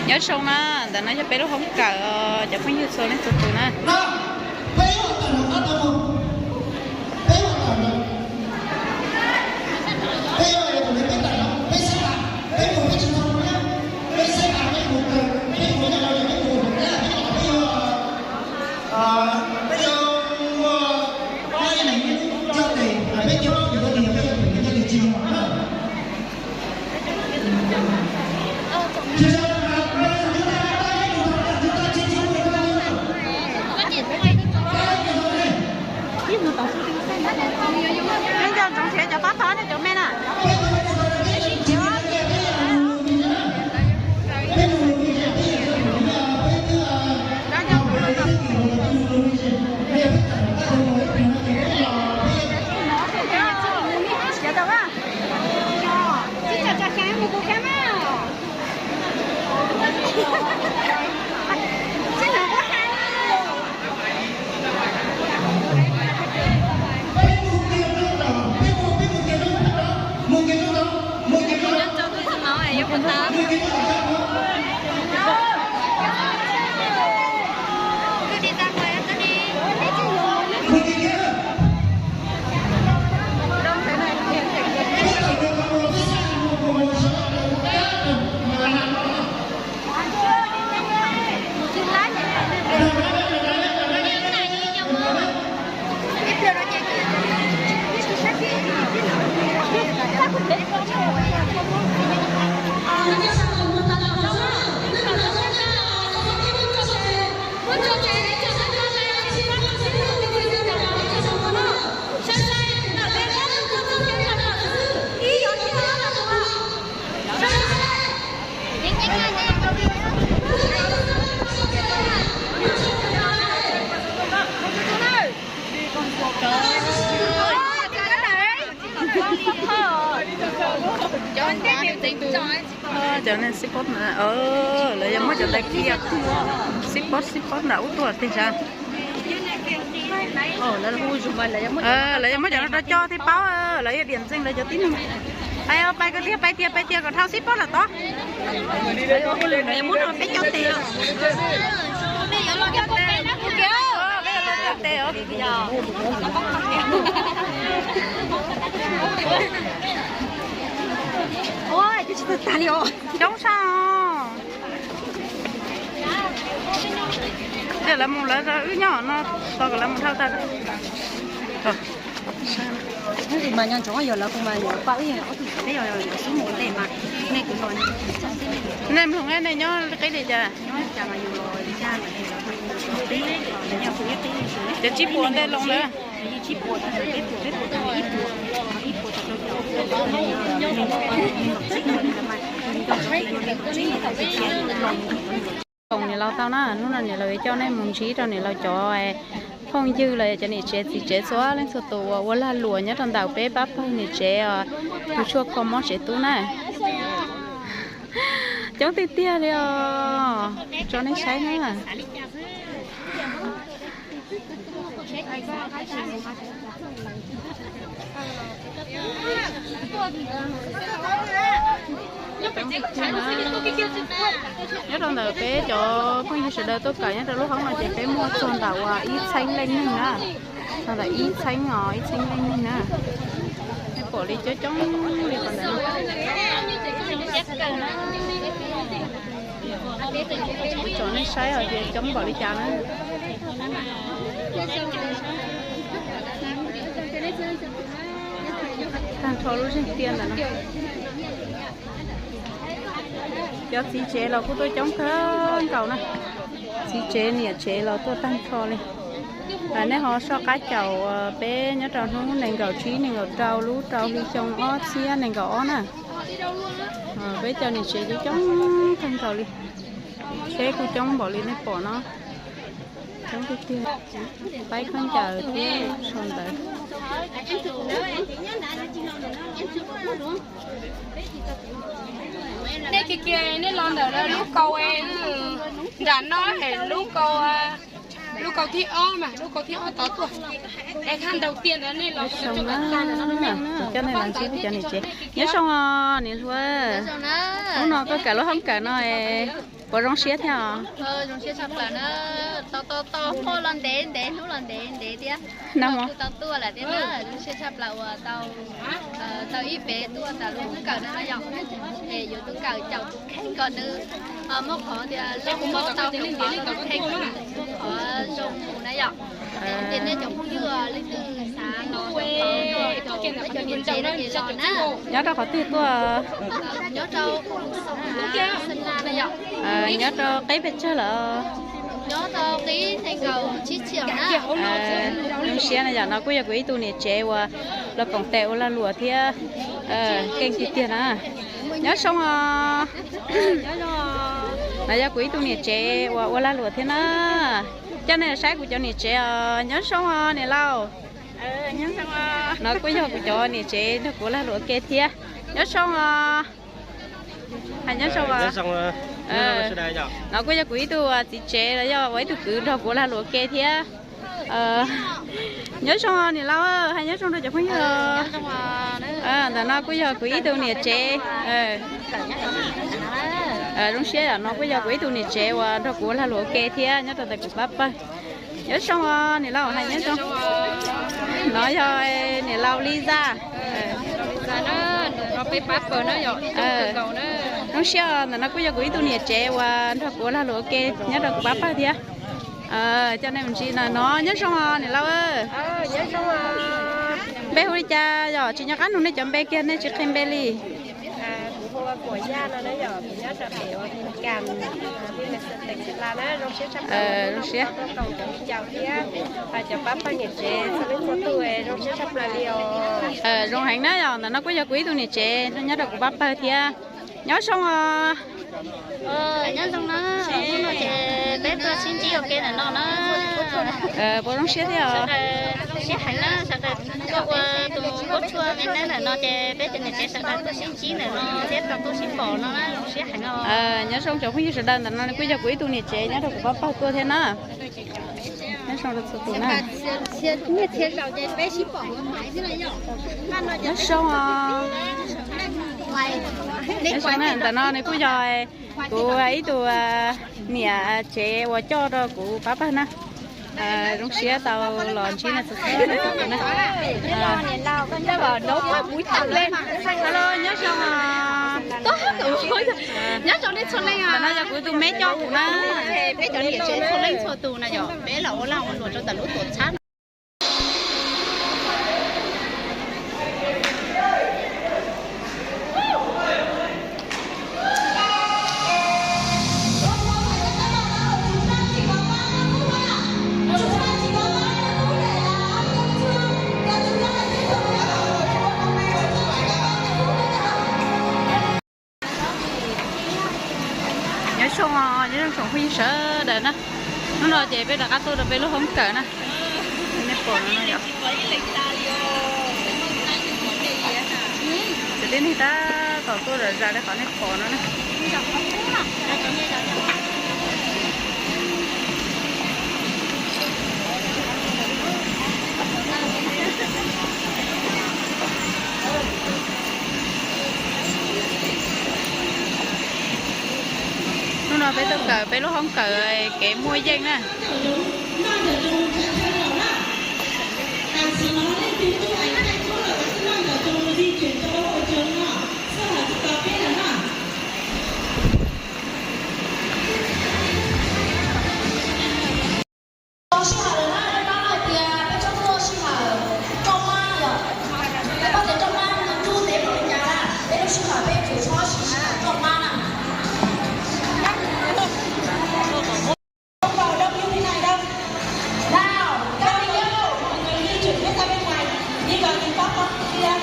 Nyob zoo na, ntawm no yog peb lub hoob kawm, cov phooj ywg txhua leej txhua tus na. Peb nco ntsoov nrhiav cov tob tob thiab cov me na. Cov neeg xib pob na, lawv yog muab cov tais kiv xib pob xib pob nram ub tuaj tiag sav. Lawv yog muab cov no rau coj thiaj paub, lawv yog diam ntxeeg lawv cov tib neeg. Pais pais tiag, pais tiag, pais tiag kom dhau xib pob lawm tod. Lawv muab rau peb cov tes. Coob sab. Ces lawv mus lawv wb nyob no, tos kom lawv mus dhau tag. Nej mloog, nej nyob qib li cas? Cov tsib puas ntej loo lawm. Koom niam laus tau na, hnub no niam laus yuav coj nej mus ntsib rau niam laus cov phooj ywg los yog cov niam tsev txiv tsev txhua leej txhua tus uas ua lag luam nyob rau ntawm peb pab pawg niam tsev os, tus tshuaj kho mob tsev tub na. Coob tiag tiag li os, tso nej saib na. Nyob rau ntawm peb cov phooj ywg sawv daws tuaj kawm nyob rau lub hoob no ces peb muaj txog ntawm uas ib txheeb leej neeg na. Txog ntawm ib txheeb os, ib txheeb leej neeg na. Nej pom li coob coob li qhov ntawd. Tsom nej saib os, ces coob npaum li cas na. Tag nrho lub zeeg tiaj ntawm no. Cov txiv tsev los kuj tuaj coob kawg nkaus na. Txiv tsev niam tsev los tuaj tag nrho li. Nej ho soj qab caum peb nyob rau hnub nees nkaum tsib nees nkaum rau lub rau hli xyoo ob txhiab nees nkaum ob na. Peb cov niam tsev coob coob kawg nkaus li. Tsheb kuj coob npaum li nej pom no. Coob tiag tiag. Paib khaub ncaws thiab sau ntawv. Nej kiag kiag nej los ntawm lub kaus nram no, lub kaus, lub kaus thib ob mas, lub kaus thib ob tod tuaj. Es thaj ntaus tiaj ntawd nej los coj nej los ntsib peb cov niam tsev. Nyob zoo os niam hluas. Hnub no koj kawm lub hoob kawm no es Puas zoo siab thiab os? Zoo siab tshaj plaws na, tau tau tau muaj los ntev ntev hnub los ntev ntev thiab. No tau tuaj lawm thiab na, zoo siab tshaj plaws uas tau tau ib peb tuaj tas lub kawm no yom, es yuav tuaj kawm caum tus kheej kom nws muaj qhov tias zoo tau tus qhov tus kheej qhov zoo mus na yom. Ces nej cov phooj ywg leej twg xav los tau cov niam tsev no ces los na. Nyob rau qhov twg tuaj? Nyob rau nyob rau qib pes tsawg lawm? Nyob rau qib nees nkaum tsib txhiab na. Zoo siab na yom, no kuj yog kuv ib tug niam tsev uas los koom tes ua lag luam thiab keej tiag tiag na. Nyob zoo os. No yog kuv ib tug niam tsev uas ua lag luam thiab na. Coj nej los saib kuv cov niam tsev os. Nyob zoo os niam laus. No kuj yog kuv cov niam tsev nrog kuv lag luam ua ke thiab. Nyob zoo os. Hais nyob zoo os. No kuj yog kuv ib tug txiv tsev los yog ua ib tug kwv nrog kuv lag luam ua ke thiab. Nyob zoo niam laus, hais nyob zoo rau cov phooj ywg. Ntawm no kuj yog kuv ib tug niam tsev. Zoo siab yom, no kuj yog kuv ib tug niam tsev uas nrog kuv lag luam ua ke thiab nyob rau ntawm kuv pab pawg. Nyob zoo os niam laus, hais nyob zoo. No yog niam laus Li Zaj. Zoo siab, ntawm no kuj yog kuv ib tug niam tsev uas nrog kuv lag luam ua ke nyob rau kuv pab pawg thiab. Coj nej mus ntsib no, no nyob zoo os niam laus. Npe hu li cas yom? Tsis nco qab nug nej cov npe kiag, nej tsis qhia npe li. Zoo siab. Zoo heev na yom, ntawm no kuj yog kuv ib tug niam tsev nyob rau kuv pab pawg thiab. Nyob zoo os. Nyob zoo na, hnub no ces peb tuaj sib ntsib ua ke ntawm no na. Puas zoo siab thiab os? Siab heev na, sawv daws tuaj ua tus nkauj tshuaj me nab ntawm no ces peb cov niam tsev sawv daws tuaj sib ntsib ntawm no thiab tau tuaj sib pom no na, zoo siab heev os. Nyob zoo cov phooj ywg sawv daws, ntawm no nws kuj yog kuv ib tug niam tsev nyob rau kuv pab pawg tuaj thiab na. Nyob zoo rau txhua tus na. Nyob zoo os. Nyob zoo na, ntawm no nws kuj yog kuv ib tug niam tsev uas coj rau kuv pab pawg na. Zoo siab tau los ntsib no txhua tus na. Nyob zoo os. Nyob zoo nej txhua leej os. Ntawm no yog kuv tus me coj kuv na. Peb cov niam tsev txhua leej txhua tus na yom, peb los ua lag ua luam rau ntawm lub tuam txhab no. Nyob zoo, nyob zoo tsoom phooj ywg sawv daws na. Hnub no ces peb rov qab tuaj rau peb lub hoob kawm na. Nej pom no yom. Cov tib neeg tab tom tuaj zom zaws li qhov nej pom no na. Hnub no peb tuaj kawm peb lub hoob kawm kev muaj yeej na. Tau sij hawm lawm na, nej paub hais tias peb tsob tuaj sij hawm roj mab yom. Peb paub tias roj mab nws ntuj ntev npaum li cas na, peb lub sij hawm peb yuav tsum txhob siv sij hawm roj mab na. Trong vòng đông như thế này đâu. Nào, các bạn nhớ, mọi người di chuyển hết ra bên ngoài, đi vào tìm tóc con kia.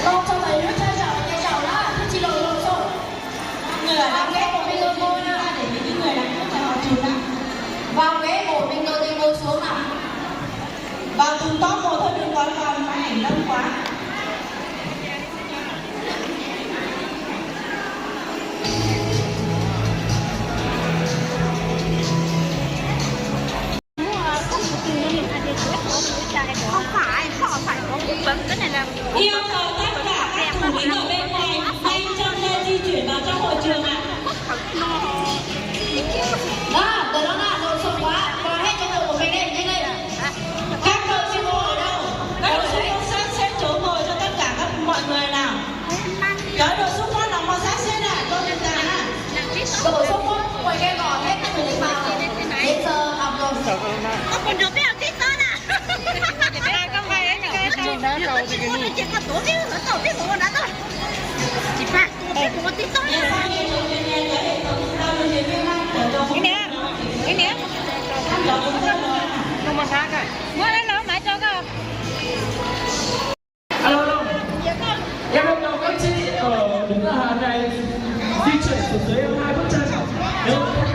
Lo cho thầy Hiếu theo dõi, thầy dõi đó, thứ chi lộ lộn xộn. Người ở đằng kia của mình ngồi ngồi nha, để những người đằng trước thầy họ chụp nha. Vào ghế của mình rồi thì ngồi xuống nào. Vào từng tóc một thôi, đừng có vào máy ảnh đông quá. Yêu cầu tất cả các thủ lĩnh ở bên ngoài nhanh chân lên di chuyển vào trong hội trường ạ. Ua nrog peb ua tib txob na. Ces koj tuav peb ua tib txob. Muab los mas tso koj. Alo, alo. Em yêu cầu các chị ở đỉnh Nam Hà này di chuyển xuống dưới hai bức tranh. Nếu